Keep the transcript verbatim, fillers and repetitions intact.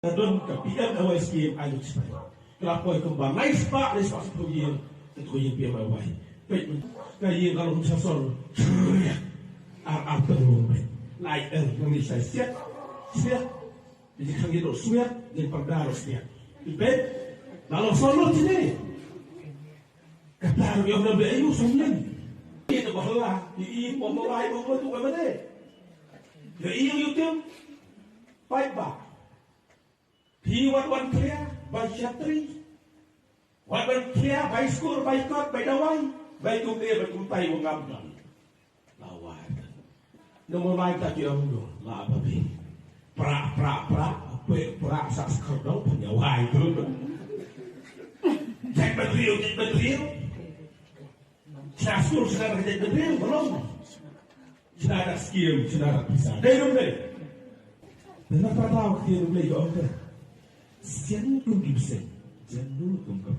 Ka don ka P M A Y scheme ai lut spa. Ka la poi kumba lai spah, lai spah spah ïing. Ka tu ïing P M A Y. Peit ka ïing ka long sasol. Ar ar teng long peit. Lai er ngi sai siat. Siat. Di khang ïing swiat, di pyrda swiat. Peit. Ka long solo sini. Kata ïoh na be ayu sumlin. Ïa ba la, ïa ba la, ïa ba tu ba de. Ïa ïa ïa tim. Pai ba. Hi wat wan clear, bai shatri. Wat wan clear, bai skur, bai kot, bai dawai, bai kum de, bai kum tai, bai ngam dan. Lawai. Namo lai ta ki ong do, la ba bi. Pra, pra, pra, pe, pra, sa skor dong, punya wai tu. Cek material, cek material. Sa skul sa ka cek material, belum. Sa da skim, sa da pisa. Dei dong dei. Nana pa tau ki dong dei ko ong te. Sian kum ki bseng. Sian dulu kum ka